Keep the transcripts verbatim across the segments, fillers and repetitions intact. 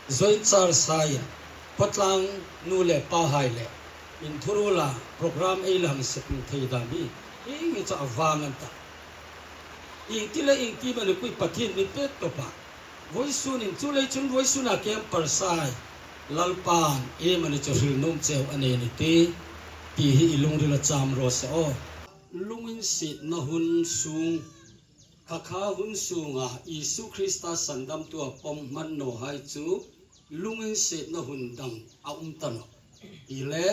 Joint Church hai, Patlang nu le pa hai le, in thuru la program ei lang sepin thei dam hi, hi ngi chu a vang an ta. Ieng ti le ieng ti mani kui Pathien mi pek to pa. Voisun in chu lei chun voisun a kem par sai. Lalpan, e mani chu hril nuom cheu a nei ni ti, ti hi i lungril a cham ro se o. Lunginsietna hun sung, khakha hun sunga Isu Krista sandamtua pawm hman naw hai chu lunginsietna hun dang a um ta nawh. Ti le,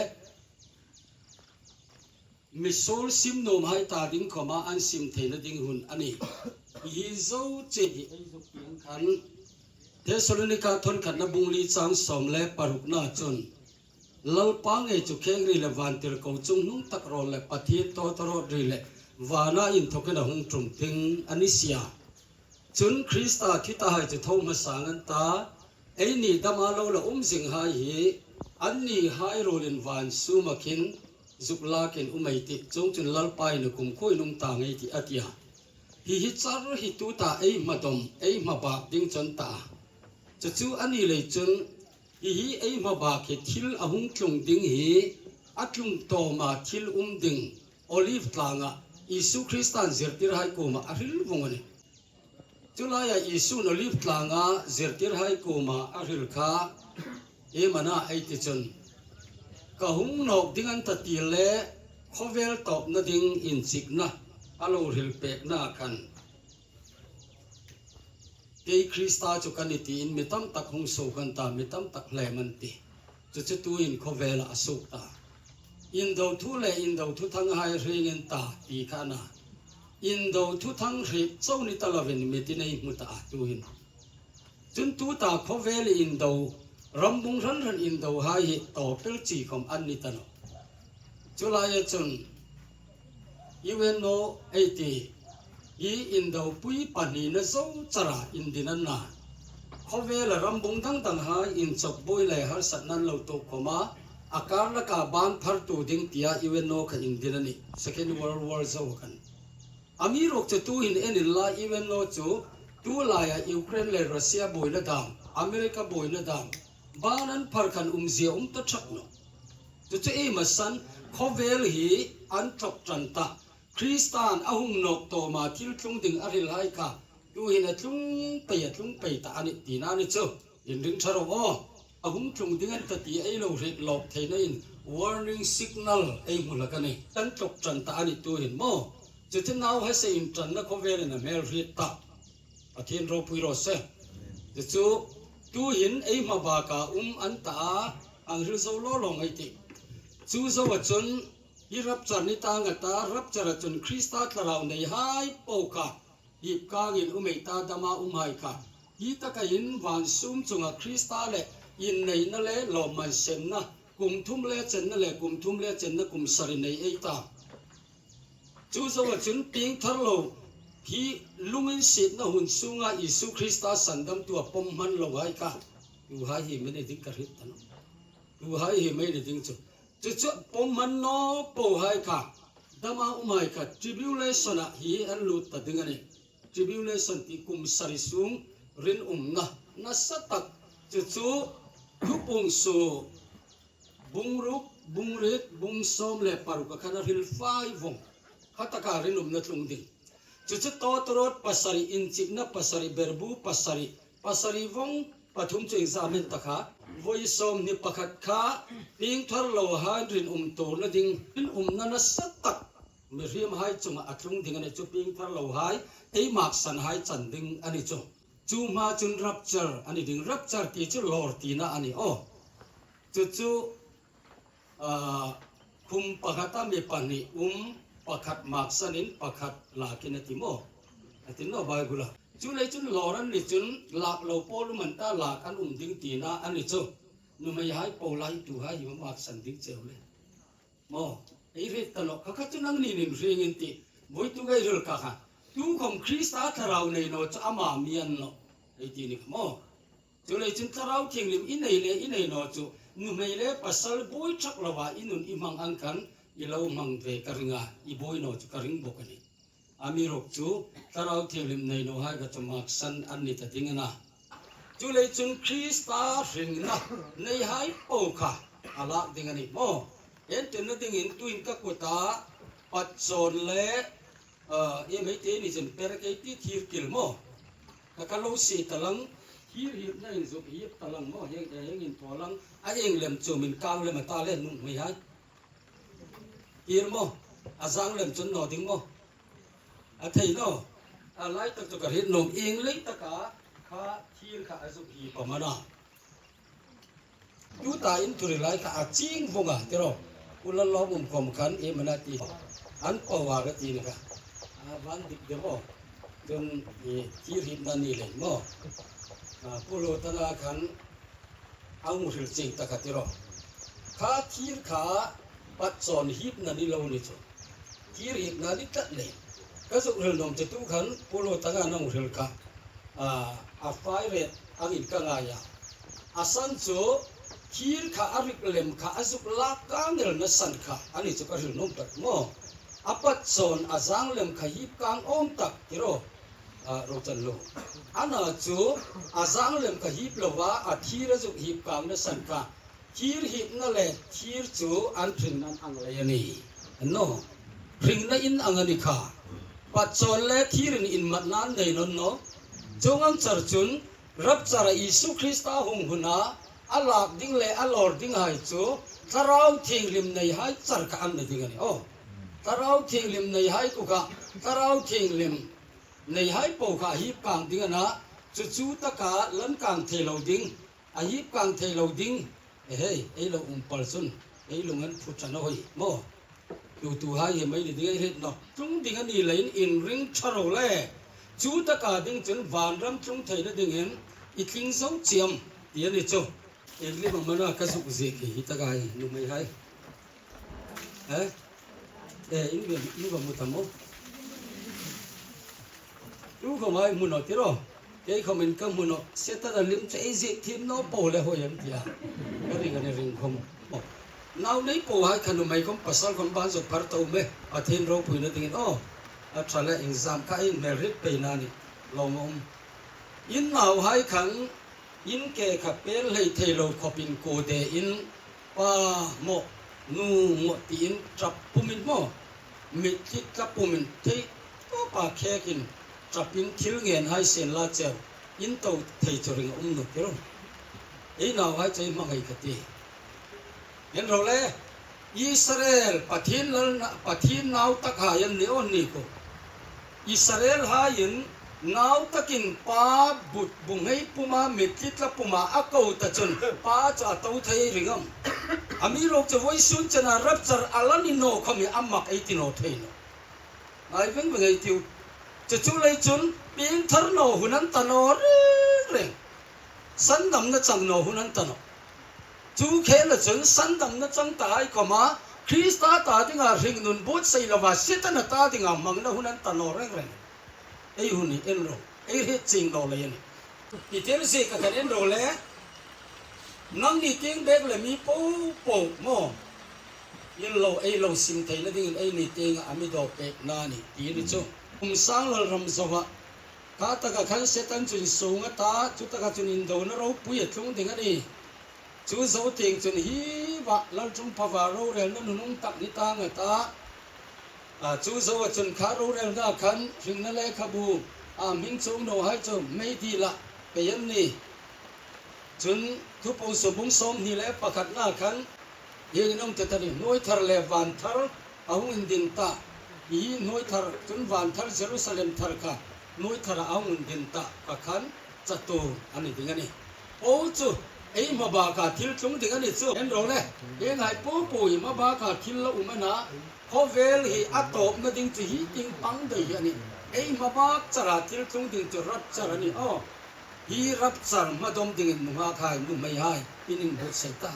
misuol sim nuom hai ta ding khoma an sim theina ding hun a nih. Hi zo che hi ei zuk pieng khan Thessalonika thawn khatna bung li chang sawm le parukna chun Lalpa ngei chu khengri le vantirko chungnung tak rawl le Pathien tawtawrawt ri le vana inthawkin a hung ṭum ding a ni sia. Chun Krista thi ta hai chu tho hmasa ang an ta, eini dama lo la um zing hai hi, anni hai ruolin van suma khin zuk lakin um ei tih, chuongchun Lalpa in a kumkhuoin um ta ngei tih a ti a. Hi hi char hi tuta ei hmadawm, ei hmabak ding chun ta. Chu chu a ni lei chun, hi hi ei hmabak hi thil a hung tlung ding hi, a tlung tawma thil um ding, Olive tlanga Isu Kristan zirtirhai kuoma a hril vong a nih. Chu laia Isu'n Olive tlanga zirtirhai kuoma a hril kha, iem a na ei ti chun, ka hung nawk ding an ta ti le, khawvel tawpna ding inchikna a lo hril pekna khan, kei Krista chu ka nih tiin mi tam tak hung suok an ta, mi tam tak hlem an tih. Chu chu tuin khawvela a suok ta. Indo thu le indo thuthang hai hrieng an ta ti kha a na. Indo thuthang hriet chau ni ta lovin mitin ei hmu ta a tuhin. Chun tuta khawvel indo, rambung hran hran indo hai hi tawpel chi khom an ni ta nawh. Chu laia chun U N O ei ti hi indopui pahnina zo chara indin an na. Khawvela rambung dang dang hai inchawk buoi le harsatna an lo tuok khoma, a kar laka ban phartu ding tia U N O kha indin a nih. Second World War zo khan. Amiruokchu tuhin en inla U N O chu tu laia Ukraine le Russia buoina dam, America buoina dam, ban an phar khan umzie um ta ṭhak nawh. Chu chu ei hmasan khawvel hi an ṭawk ṭan ta. Kristan a hung nawk tawma thil tlung ding a hril hai kha tuhin a tlung pei, a tlung pei ta a nih tina a ni chu. Inring ṭha ro aw. A hung tlung ding an ta ti ei lo hriet lawk theina in warning signal ei hmu hlak a nih. An ṭawk ṭan ta a nih tuhin maw. Chu chu nauhai se inṭanna khawvelin a hmel hriet ta. Pathien ropui raw se. Chu chu tuhin ei hmabaka um an ta a, ang hril zo law law ngei tih. Chu zoa chun hi rapture ni ta nga ta, rapture-a chun Krista thlarau nei hai po kha hip kangin um ei ta, dama um hai kha. Hi taka hin van sum chunga Krista le inneina le lawmman semna, kum thum le chenna le kum thum le chenna kum sari nei ei ta. Chu zoa chun piengthar lo hi lunginsietna hun sunga Isu Krista sandamtua pawm hman lo hai kha. Tu hai hi mei ni ding ka hriet ta nawh. Tu hai hi mei ni ding chu. Chu chu pawm hman naw po hai kha. Dama um hai kha tribulation-a hi an lut ta ding a nih. Tribulation ti kum sari sung rinumna nasa tak. Chu chu Thupuong su bung ruk, bung riet, bung sawm le paruk-a khan a hril fai vong. Kha taka rinumna tlung ding. Chu chu tawtawrawt pasari, inchikna pasari, berbu pasari, pasari vong pathum chu exam en ta kha. Voi sawmhni pakhat kha piengthar lo hai rinum tuorna ding, rinumna nasa tak mihriem hai chunga a tlung ding a nih chu piengthar lo hai, ei maksan hai chan ding a ni chu. Chu hma chun rapture a ni ding, rapture ti chu lawr tina a ni aw. Chu chu, ah, khum pakhata mi pahni um, pakhat maksanin pakhat lakin a ti maw. A ti naw Bible-a. Chu lei chun lawr an ni chun lak lo pawl um an ta, lak an um ding tina a ni chu. Nuhmei hai po lai tu hai hi maksan ding cheu le. Maw, ei hriet ta nawh, kha kha chu nangnin in hrieng in tih. Buoi tu gei hril ka kha. Tu khom Krista thlarau nei naw chu ama mi a ni nawh. Ei ti ni kha maw. Chu lei chun thlarau thienghlim i nei le i nei naw chu nuhmei le pasal buoi ṭhak lova i nun i hmang ang khan i lo hmang ve ka ring a, i buoi naw chu ka ring bawk a nih. Amiruokchu thlarau thienghlim nei naw hai kha chu maksan an ni ta ding a na. Chuleiin chun Krista hringna neihai po kha a lak ding a nih maw. Entirna dingin tuin ka kuta patchawn le, ah, ei Meitei ni chun per kei ti thir kil maw. Ka ka lo si ta lang, thir hipna in zuk hip ta lang maw, hieng, hieng inthaw lang, a ieng lem chu min kang lem a ta le nuhmei hai. Thir maw, a zang lem chun naw ding maw. A thei naw, a lai tak chu ka hriet nuom, ieng lei taka kha thir kha a zuk hip am a na. Tuta in thuhril lai kha a ching vong a, ti ro. Ula lo um khom khan e mana ti. An po a ka ti ni ka. A van dik de maw. Chun i thir hipna ni lei maw. A, Paul tana khan a hung hril ching ta ka ti ro. Kha thir kha patchawn hipna ni lo ni chu. Thir hipna ni tlat le. Ka zuk hril nuom chu tu khan Paul tana a hung hril kha. A, a fai ret angin ka ngai a. A san chu thir kha a rik lem kha a zuk lak kang elna san kha a ni chu ka hril nuom tak maw. A patchawn a zang lem kha hip kang awm tak ti ro. A, ro chan lo. A na chu a zang lem kha hip lo va, a thir a zuk hip kangna san kha. Thir hipna le thir chu an hringnain ang lei a nih. Naw. Hringnain ang a ni kha. Patchawn le thirin inmatna nei naw naw. Chuong ang char chun rapture-a Isu Krista hung huna a lak ding le a lawr dinghai chu Thlarau Thienghlim neihai char kha an ni ding a nih. Aw. Thlarau Thienghlim neihai ku kha. Thlarau Thienghlim neihai po kha hip kang ding a na. Chu chu taka lan kang thei lo ding. A hip kang thei lo ding. Ehei, ei lo um pal chun, ei lung an phu ṭan a hoi maw. Tu tuhai hi mei ni ding ei hriet naw. Tlung ding a ni leiin inring ṭha ro le. Chu taka ding chun vanram tlung theina dingin i tling zo chiam ti a ni chu. Ieng lem am a na ka zuk ziek hi, hi taka hi nuhmei hai. Eh? Eh, in va, in va hmu ta maw. Tu khom ei hmu naw ti ro. Kei khomin ka hmu naw. Setana lim chu ei ziek thiem naw po le hoi an ti a. Ka ring a ni ring khom. Aw. Nau nei po hai kha nuhmei khom pasal khom ban zuk phar ta um e. Pathien ropuina dingin aw. A ṭha le exam kha ei hmel hriet peina ni. Lawm a um. In nauhai khan in ke kha pel hlei thei lo khopin kuo de in pa maw, nu maw tiin ṭap pumin maw, mitthli tla pumin thei tawpa khekin ṭapin thil ngen hai sien la cheu, in to thei chu ring a um naw ti ro. Ei nauhai chu ei hmangai ka ti. En ro le, Israel, Pathien lal na, Pathien nau takhai an ni aw ni ko. Israel haiin nau takin pa bu, bu nghei puma, mitthli tla puma a ko ta chun pa chu a to thei ring am. Amiruokchu vawisun chena rapture a la ni naw khomin a mak ei ti naw thei naw. Ngai veng veng ei tiu. Chu chu lei chun piengthar naw hun an ta naw reng reng. Sandamna chang naw hun an ta naw. Chu khela chun sandamna chang ta hai khoma Krista ta dinga hringnun buotsai lova Setana ta dinga hmangna hun an ta naw reng reng. Ei hun hi en ro. Ei hriet chieng naw lei a nih. Peter ziek a kan en ro le. Nangni tieng bek le mi po po maw. In lo, ei lo sim theina dingin eini tienga a mi dawk pekna a nih ti a ni chu. Kum sang Lalram zoa. Kha taka khan Setan chu insung a ta, chu taka chun indona ropui a tlung ding a nih. Chu zo tieng chun hi va lalṭhungpho va rorelna nunung tak ni tang a ta. A, chu zoa chun kha rorelna khan hringna lekhabu a hming chuong naw hai chu mei dila pei an nih. Chun Thupuong sawm bung sawmhni le pakhatna khan hieng hin a hung ti ta ni, hnuoi thar le van thar a hung indin ta. Hi hnuoi thar, chun van thar Jerusalem thar kha hnuoi thara a hung indin ta, pakhat chatuon a ni ding a nih. Aw chu, ei hmabaka thil tlung ding a ni chu. En ro le, hienghai po po hi hmabaka thil la um a na, khawvel hi a tawpna ding chu hi tieng pang dai hi a nih. Ei hmabak chara thil tlung ding chu rapture a nih. Aw, hi rapture hma dawm dingin nunghak hai, nuhmei hai, in inbuotsai ta.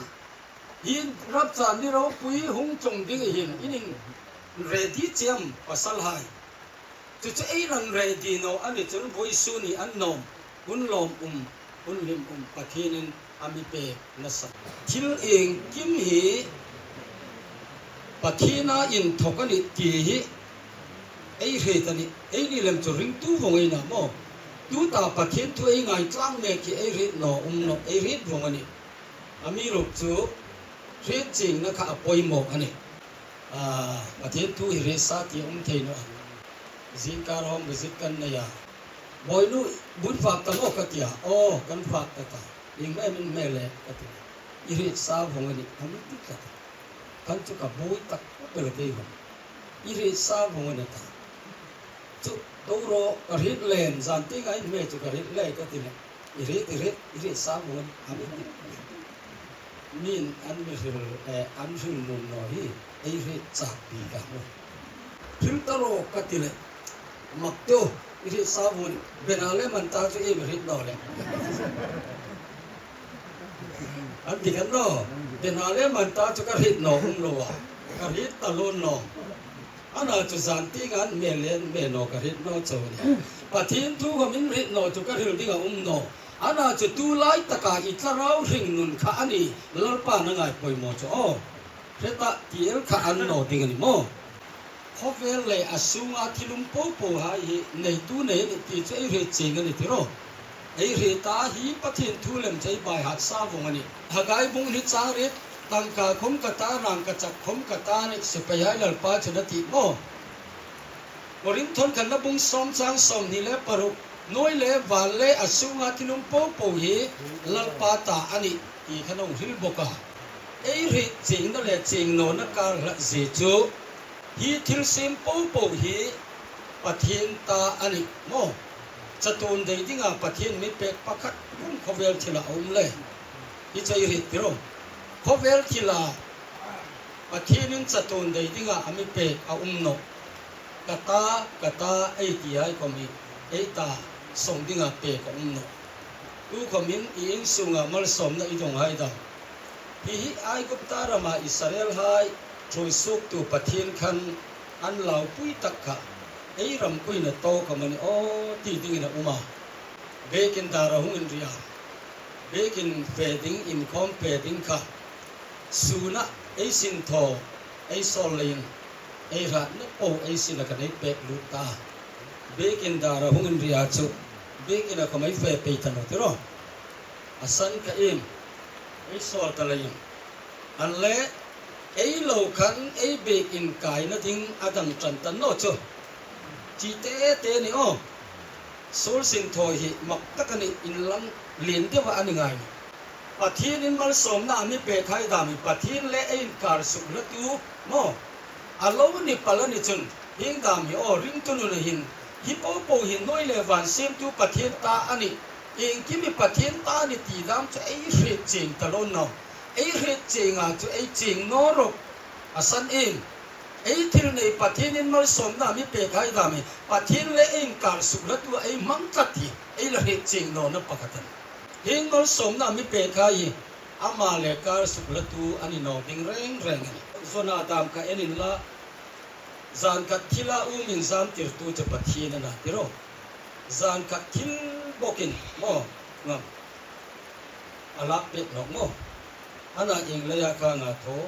Hi rapture ni ropui hung tlung ding hin in inready chiam pasal hai. Chu chu ei ran ready naw a ni chun vawisun hi an nawm, hun lawm um, hun hlim um Pathienin a mi pek nasa. Thil iengkim hi Pathiena inthawk a nih ti hi ei hriet a nih. Eini lem chu ringtu vawng ei na maw. Tuta Pathien thu ei ngaithlak mek hi ei hriet naw um naw, ei hriet vong a nih. Amiruokchu hriet chiengna kha a poimaw a nih. A, Pathien thu hi hriet sa ti um thei naw a. Zingkar home visit kan nei a. Bawinu, bu in fak ta maw ka ti a. Aw, kan fak ta ta. Ieng am i hmel le ka ti. I hriet sa vong a nih, a mi ti ka ti. Khan chu ka buoi tak pei el kei vong. I hriet sa vong a nih ta. Chu, dawr aw, ka hriet lem, zan tienga i hmel chu ka hriet lem ka ti le. I hriet, i hriet, i hriet sa vong a nih, a mi ti. Mi'n an mi hril, eh, an hril nuom naw hi, ei hriet chak bik a nih. Hril ta rawh ka ti le. Mak te u, i hriet sa vong a nih. Bena le man ta chu ei hriet naw le. An ti kan naw. Bena le man ta chu ka hriet naw um lo a. Ka hriet ta lo naw. Ana chu zan tienga an hmel le an hmel naw ka hriet naw chau a nih. Pathien thu khawm in hriet naw chu ka hril ding a um naw. Ana chu tu lai taka i thlarau hringnun kha a nih, Lalpa'n a ngai poimaw chu aw. Hre ta ti el kha a ni naw ding a nih maw. Khawvel le a sunga thil um po po hai hi neitu nei a nih ti chu ei hriet chieng a nih ti ro. Ei hriet ta hi Pathien thu lem chu ei baihat sa vong a nih. Haggai bung hni chang riet, tangka khawm ka ta, rangkachak khawm ka ta a nih, sipaihai Lalpa chun a ti maw. Korinth khatna bung sawm chang sawmhni le paruk, hnuoi le van le a sunga thil um po po hi Lalpa ta a nih ti khan a hung hril bawk a. Ei hriet chiengna le chieng nawna kar hlak zie chu hi thil siem po po hi Pathien ta a nih maw. Chatuon dei dinga Pathien mi pek pakhat khawm khawvel thila a um le. Hi chu ei hriet ti ro. Khawvel thila Pathienin chatuon dei dinga a mi pek a um naw. Ka ta, ka ta, ei ti hai khawm hi, ei ta, sawng dinga pek a um naw. Tu khawmin i insunga malsawmna i dong hai dam. Hi hi Aigupta rama Israelhai ṭhuoi suoktu Pathien khan an laupui tak kha, ei ram kuina tawk a mani aw ti dingin a um a. Biekin dar a hung inri a. Biekin fe ding, inkhawm fe ding kha. Suna ei sin thaw, ei sawl leiin, ei hratna po ei sina khan ei pek lut ta. Biekin dar a hung inri a chu, biekina khawm ei fe pei ta naw ti ro. A san kha iem, ei sawl ta leiin. An le, ei lo khan ei biekin kaina ding a dang ṭan ta naw chu. Chi te te ni aw. Suol sin thaw hi mak tak a nih, inlang lien deuha a ni ngai. Pathienin malsawmna a mi pek hai dam hi Pathien le ei inkar suk hlatu maw. A lo ni pal a ni chun, hieng dam hi aw, ringtu nuna hin, hi po po hi hnuoi le van siemtu Pathien ta a nih. Iengkim hi Pathien ta a nih ti dam chu ei hriet chieng ta lo naw. Ei hriet chienga chu ei chieng naw ro. A san iem. Ei thil nei Pathienin malsawmna a mi pek hai dam hi, Pathien le ei inkar suk hlatu ei hmang tlat hi, ei la hriet chieng nawna pakhat a nih. Hieng malsawmna a mi pek hai hi, ama le kar suk hlatu a ni naw ding reng reng a nih. Jona dam kha en inla, zan khat thila um inzam tirtu chu Pathien a na ti ro. Zan khat thil bawkin, maw, ngam. A lak pek nawk maw. Ana ieng leia kha nga thaw.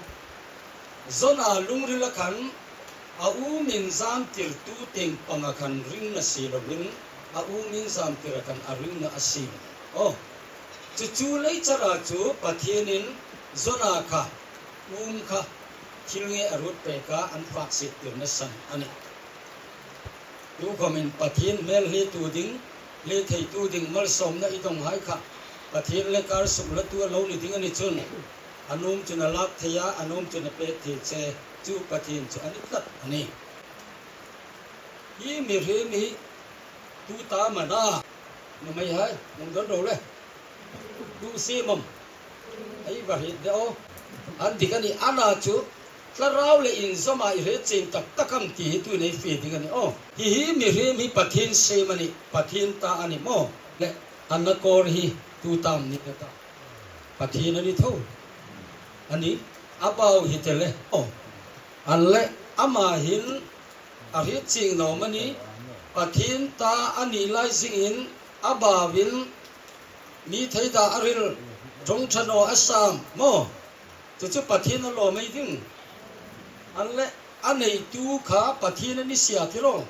Jona lungrila khan a um inzam tirtu tieng panga khan ringna si lovin, a um inzam tira khan a ringna a siem. Aw. Chu chu lei chara chu Pathienin Jona kha, um kha, thil nge a ruot pek a, an fak sik tirna san a nih. Tu khawmin Pathien hmel hletu ding, hle theitu ding, malsawmna i dong hai kha, Pathien le kar suk hlatu a lo ni ding a ni chun, a nuom chun a lak thei a, a nuom chun a pek thei che, chu Pathien chu a ni tlat a nih. Hi mihriem hi tu ta am a na, nuhmei hai, hung don ro le. Tu siem am. Ei va hriet de aw. An dik a nih, a na chu thlarau le inzawma i hriet chieng tak tak am ti hi tuin ei fe ding a nih aw. Hi hi mihriem hi Pathien siem a nih, Pathien ta a nih maw. Le, a na kawr hi tu ta am ni ka ta. Pathien a ni tho. A nih, a bau hi te le. Aw. An le, ama hin a hriet chieng naw am a ni. Pathien ta a ni lai zingin a bauin mi theida a hril, ṭawng ṭha naw a sam maw. Chu chu Pathien a lawm ei ding. An le, a neitu kha Pathien a ni si a ti ro.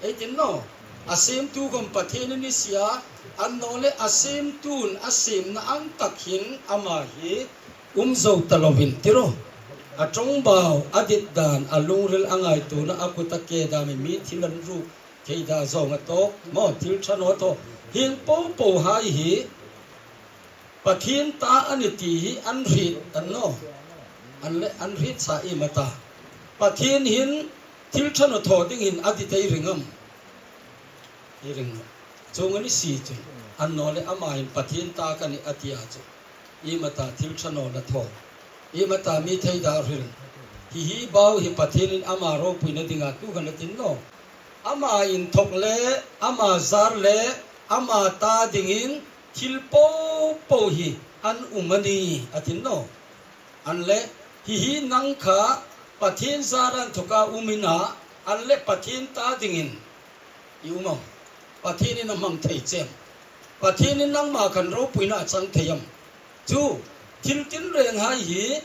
Ei ti naw. A siemtu khom Pathienin a sie a, annawleh a siemtu'n a siemna ang tak hin ama hi um zo ta lovin tiraw. A ṭawngbau, a dit dan, a lungril, a ngaituona, a kut a ke dam, mi thil an ruk thei dan zawng a tawk maw, thil ṭha naw thaw, hieng po po hai hi Pathien ta a nih ti hi an hriet a ni naw. An le, an hriet sa iem a ta. Pathien hin thil ṭha naw thaw dingin a dit ei ring am? Ei ring naw. Chuong a ni si chu. Annawleh ama hin Pathien ta ka nih a ti a chu. Iem a ta thil ṭha naw la thaw? Iem a ta mi thei dan a hril? Hi hi bau hi Pathienin ama ropuina dinga tu khan a ti naw. Ama inthawk le, ama zar le, ama ta dingin thil po po hi an um a nih, a ti naw. An le, hi hi nang kha Pathien zar inthawka um i na, an le Pathien ta dingin i um am? Pathienin a hmang thei che am? Pathienin nangma khan ropuina a chang thei am? Chu, thil tinreng hai hi,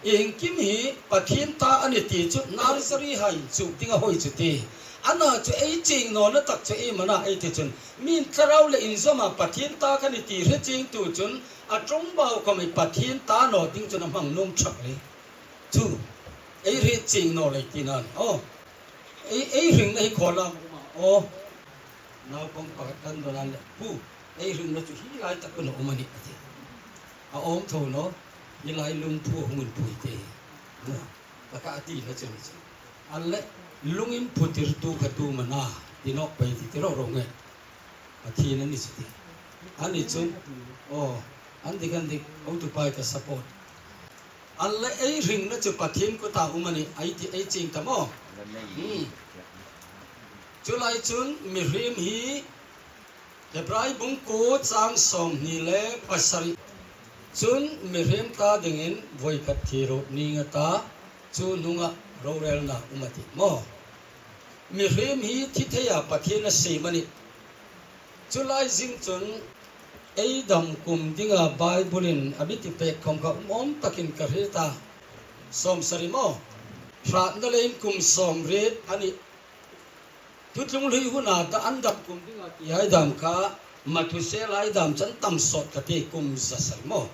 iengkim hi Pathien ta a nih ti chu nursery hai inchuk ding a hoi chu ti. Ana chu ei chieng nawna tak chu iem a na ei ti chun, mi'n thlarau le inzawma Pathien ta ka nih ti hre chiengtu chun, a ṭawngbau khom hi Pathien ta naw ding chun a hmang nuom chuong le. Chu, ei hriet chieng naw lei tina. Aw. Ei, ei hringna hi khaw lam a um a. Aw. Naupang pakhat kan dawng a le, "Pu, ei hringna chu hi lai tak a um a nih," a ti. A awm tho naw, hi lai lungphu a hung inpui te. Naw, taka a tina chu ni chu. An le, lung inphutirtu kha tu am a na, ti nawk pei ti ti ro ro nge. Pathien a ni chu ti. A ni chun, aw, an dik, an dik, o tu pai ka support. An le ei hringna chu Pathien kuta um a nih, ei ti, ei chieng ta maw? Hmm. Chu lai chun mihriem hi Hebrai bung kuo chang sawmhni le pasari. Chun mihriem ta dingin voikhat thi ruot ning a ta, chu hnunga rorelna um a tih maw? Mihriem hi thi theia Pathien a siem a nih. Chu lai zing chun ei dam kum dinga Bible-in a mi ti pek khom kha um awm takin ka hriet a. Sawmsari maw? Hratna leiin kum sawmriet a nih. Thuthlung hlui huna ta an dam kum dinga ti hai dam kha, Methuselah hai dam chu an tam sawt ka ti, kum zasari maw?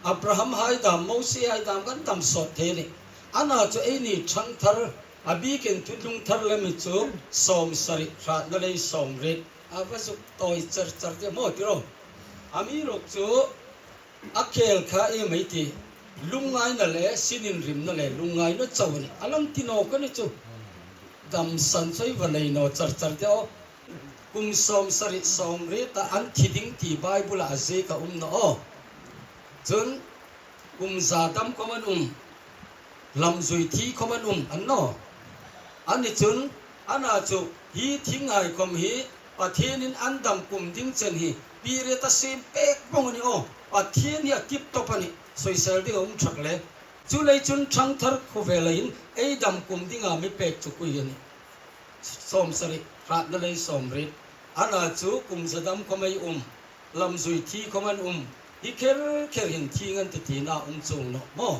Abraham hai dam, Mosie hai dam kha an tam sawt thei a nih. Ana chu eini ṭhangthar, a bikin thuthlung thar lem hi chu sawmsari, hratna lei sawmriet. A va zuk tawi char char te maw ti ro. Amiruokchu a khel kha iem ei ti, lungngaina le sininrimna le lungngaina chau a nih. A lang ti nawk a ni chu. Damsan chu ei va nei naw char char te aw. Kum sawmsari sawmriet a an thi ding ti Bible-a a ziek a um naw aw. Chun kum za dam khom an um. Lamzui thi khom an um a ni naw. A ni chun, ana chu hi thi ngai khom hi Pathienin an dam kum ding chen hi period a siem pek bawk a ni aw. Pathien hi a tip top a nih, soisel ding a um chuong le. Chu lei chun ṭhangthar khawvela hin ei dam kum dinga mi pek chu kui a nih? Sawmsari, hratna lei sawmriet. Ana chu kum za dam khom ei um. Lamzui thi khom an um. Hi kher kher hin thi ngan ti tina um chuong naw maw?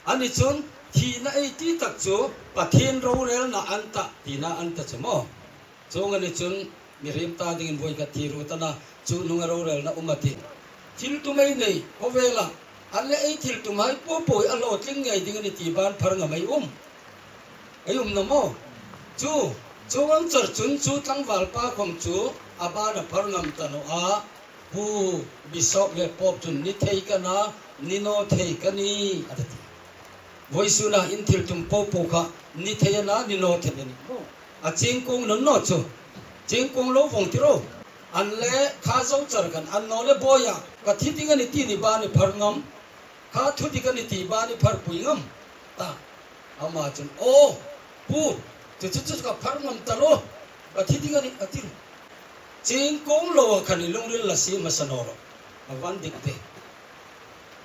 A ni chun, thina ei ti tak chu Pathien rorelna a ni ta tina a ni ta chu maw? Chuong a ni chun, mihriem ta dingin voikhat thi ruot a na, chu hnunga rorelna um a tih. Thil tum ei nei, khawvela, an le ei thil tum hai po po hi a hlawtling ngei ding a nih ti ban phar ngam ei um? Ei um naw maw? Chu, chuong ang char chun chu tlangvalpa khom chu a bana phar ngam ta naw a, Pu, Bishop le Pope chun ni thei ka na, ni naw thei ka nih, a ta ti. Vawisuna in thil tum po po kha ni thei a na, ni naw thei a nih. A chieng kuong naw naw chu. Chieng kuong lo vong ti ro. An le kha zo char khan, annawleh boia, ka thi ding a nih ti ni ban i phar ngam? Kha thudik a nih ti ban i pharpui ngam? Ta. Ama chun, "Aw, Pu, chu chu chu ka phar ngam ta lo, ka thi ding a nih," a ti. Chieng kuong lo a khan i lungril la sie hmasa naw ro. A van dik te.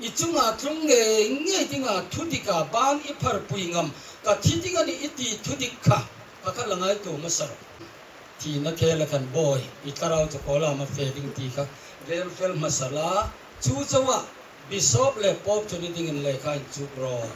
I chunga tlung ngei ngei dinga thudika ban i pharpui ngam, ka thi ding a nih i ti thudik kha, kha kha la ngaituo hmasa ro. Thina khela khan bawi, i thlarau chu khaw lama fe ding ti kha rel fel hmasa la, chu zoa Bishop le Pope chu ni dingin lekha inchuk rawh.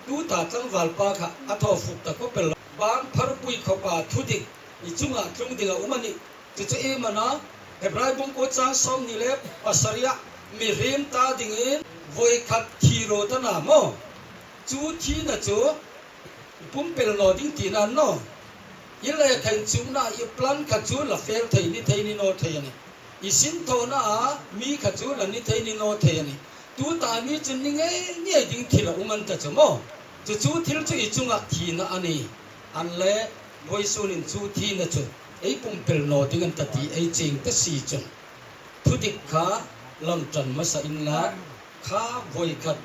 Tuta tlangvalpa kha a thaw fuk ta khawp el, ban pharpui khawpa thudik I chunga tlung ding a um a nih. Chu chu iem a na, Hebrai bung kuo chang sawmhni le pasariah, mihriem ta dingin voi khat thi rawh a na maw. Chu thina chu i pumpel naw ding tina a ni naw. I lekha inchukna, i plan kha chu la fail thei ni thei ni naw thei a nih. I sinthawna a mi kha chu la ni thei ni naw thei a nih. Tuta mi chun ni ngei ngei ding thil a um an ta chu maw. Chu chu thil chu i chunga thina a nih. An leh, vawisunin chu thina chu ei pumpel naw ding an ta ti ei chieng ta si chun, thudik kha lang ṭan hmasa inla, kha voi khat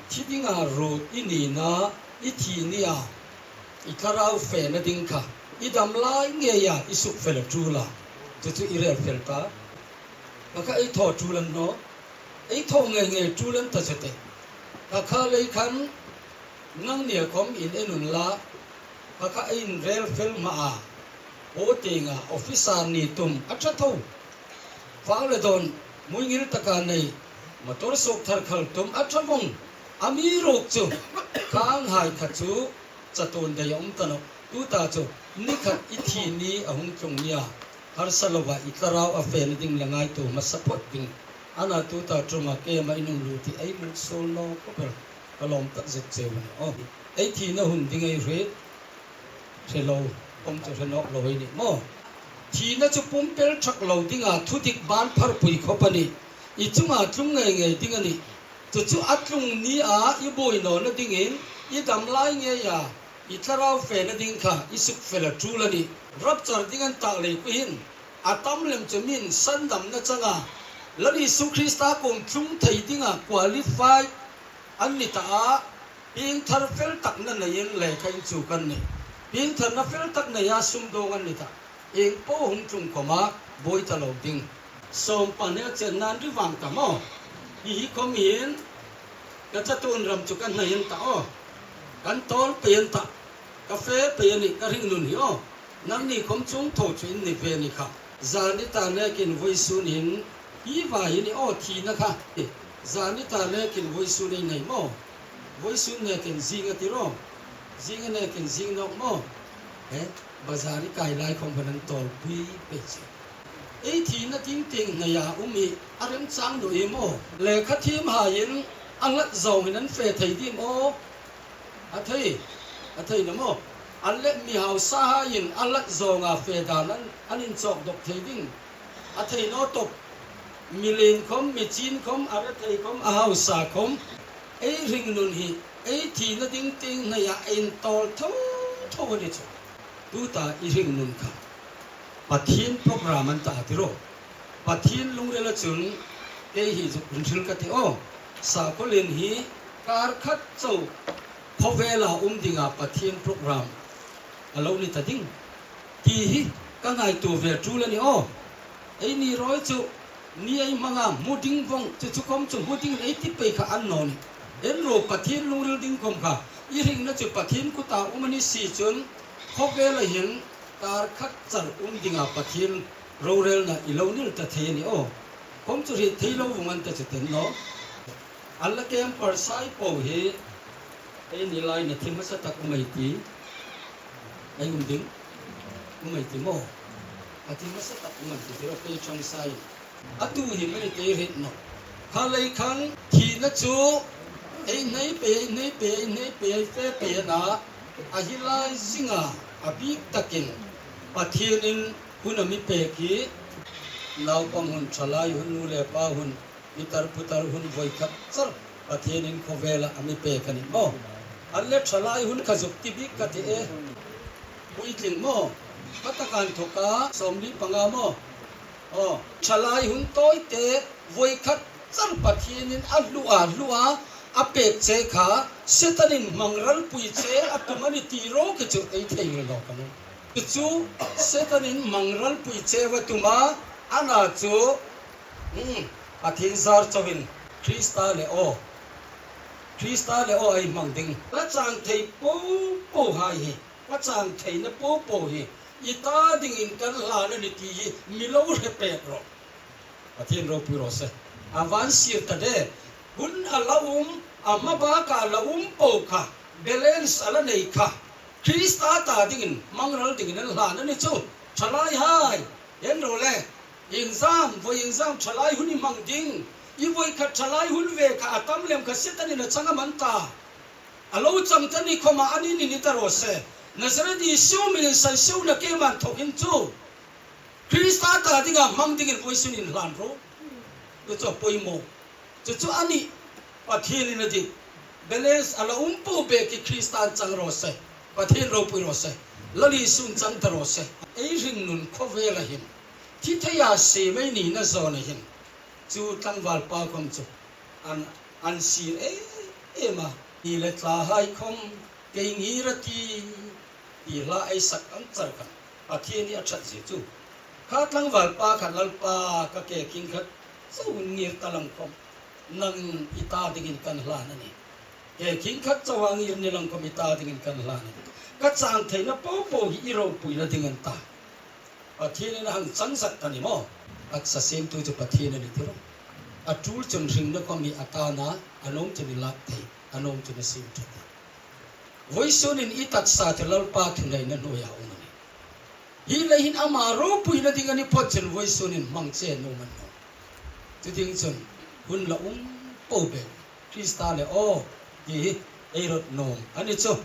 thi dinga ruot i nina, i thi nia i thlarau fena ding kha i dam lai ngeia i sukfel a ṭul a. Chu chu i rel fel ta. Kha kha ei thaw ṭul an naw. Ei thaw ngei ngei ṭul an ta chu te. Kha kha lei khan nangnia khawm in en unla, kha kha ei inrel fel hma a. Aw tienga officer ni tum a ṭha tho. Fak le dawn muingil taka nei, motor suok thar khal tum a ṭha vawng. Amiruokchu khanghai kha chu chatuon dai a um ta nawh. Tuta chu ni khat i thi ni a hung tlung nia, harsa lova i thlarau a fena ding la ngaituo hmasa phawt ding. Ana tuta ṭuma kema i nung lut hi ei hmu suol naw khawp el. Ka lawm tak zet cheu a nih. Aw, ei thina hun ding ei hriet hre lo, khawm chu hre nawk lo ei nih maw. Thina chu pumpel ṭhak lo dinga thudik ban pharpui khawp a nih. I chunga tlung ngei ngei ding a nih. Chu chu a tlung nia i buoi nawna dingin i dam lai ngeia i thlarau fena ding kha i sukfel a ṭul a nih. Rapture ding an tak lei khu hin a tam lem chu min sandamna changa Lal Isu Krista kuom tlung thei dinga qualify an ni ta a, piengthar fel tak na neiin lekha inchuk an nih. Piengtharna fel tak neia sumdawng an ni ta. Ieng po hung tlung khawma buoi ta lo ding. Sawm pahni a chenna an ri vang ta maw. Hi hi khawm hin ka chatuon ram chu ka hnai an ta aw. Kan tawl pei an ta. Ka fe pei a nih ka hringnun hi aw. Nangni khawm chuong tho chu in ni ve ni kha. Zani ta nekin vawisunin hi va hi ni aw thina kha. Zani ta nekin vawisun ei nei maw. Vawisun nekin zing a ti ro. Zing a nekin zing nawk maw. He, bazar i kai lai khawm khan an tawl pui pei che. Ei thina ting ting hnaia um hi a remchang naw ie maw. Lekha thiem haiin a nghat zawngin an fe thei ding aw. A thei, a thei naw maw. An leh mi hausa haiin a nghat zawnga fe dan an, an inchawk dawk thei ding. A thei naw tawp. Mi lien khawm, mi chin khawm, a rethei khawm, a hausa khawm. Ei hringnun hi, ei thina ding ting hnaia ei intawl tho tho a ni chu. Tuta i hringnun kha Pathien program an ta ti ro. Pathien lungrila chun kei hi zuk hun hril ka ti aw. Sakawlin hi kar khat chau khawvela um dinga Pathien program a lo ni ta ding ti hi ka ngaituo ve tul a ni aw. Eini rawi chu ni ei hmanga hmu ding vawng chu chu khawm chu hmu ding ei ti pei kha a ni naw ni. En ro Pathien lungril ding khawm kha i hringna chu Pathien kuta um a ni si chun khawvela hin kar khat char um dinga Pathien rorelna i lo nil ta thei a ni aw. Khawm chu hriet thei lo vawng an ta chu ten naw. An la kem parsai po hi eini laia thi hmasa tak um ei ti. Ei um ding. Um ei ti maw. A thi hmasa tak um ei ti ti ro kei chang sai. A tu hi mani kei hriet naw. Kha lei khan thina chu ei hnai pei, ei hnai pei, ei hnai pei, ei fe pei a na. A hi lai zinga a bik takin Pathienin hun a mi pek hi. Naupang hun, thalai hun, nu le pa hun, pitar putar hun, voi khat char Pathienin khawvela a mi pek a ni maw. An le thalai hun kha zuk ti bik ka ti e. Puitling maw. Ka taka inthoka sawmli panga maw. Aw, thalai hun tawite voi khat char Pathienin a hlu a, hlu a, a pek che kha Setanin hmangral pui che a tum a ni ti ro kha chu ei thei lo ka nu. Chu chu Setanin hmangral pui che va tum a, a na chu, hmm, Pathien zar chauhin Krista le aw. Krista le aw ei hmang ding. La chang thei po po hai hi. Ka chang theina po po hi i ta dingin kan hlan a ni ti hi mi lo hre pek rawh. Pathien ropui raw se. A van sir ta de. Hun a la um, a hma baka la um po kha, balance a la nei kha, Krista ta dingin hmangral dingin an hlan a ni chu. Ṭhalaihai, en ro le. Exam, voi exam ṭhalai hun i hmang ding. I voi khat ṭhalai hun ve kha a tam lem kha Setan in a chang a man ta. A lo chang ta ni khawma a ni ni ni ta raw se. Nazareth Isu min in san siewna keiman thawk in chu Krista ta dinga hmang dingin voisun inhlan ro. Chu chu poimaw. Chu chu a nih. Pathienin a dik. Balance a la um po bek hi Kristan chang raw se. Pathien ropui raw se. Lal Isun chang ta raw se. Ei hringnun khawvela hin, thi theia siem ei nina zawna hin, chu tlangvalpa khawm chu an, an siem em em a. Ni le tlahai khawm kei ngir a ti, ti hla ei sak ang char khan Pathien hi a ṭhat zie chu. Kha tlangvalpa kha, Lalpa, ka ke khing khat chau ngir ta lang khawm, nang i ta dingin kan hlan a nih. Ke khing khat chau a ngir ni lang khawm i ta dingin kan hlan a nih. Ka chang theina po po hi i ropuina ding an ta. Pathienin a hang chang zat ta ni maw. Taksa siemtu chu Pathien a ni ti ro. A tul chun hringna khawm hi a tana, a nuom chun i lak thei, a nuom chun a siem ṭhat a. Voisunin i taksa chu Lalpa thuneina hnuoia um a nih. Hi lei hin ama ropuina ding a ni phawt chun voisunin hmang che nuom a ni naw. Chu ding chun hun la um po bek Krista le aw, hi hi ei rawt nuom a ni chu.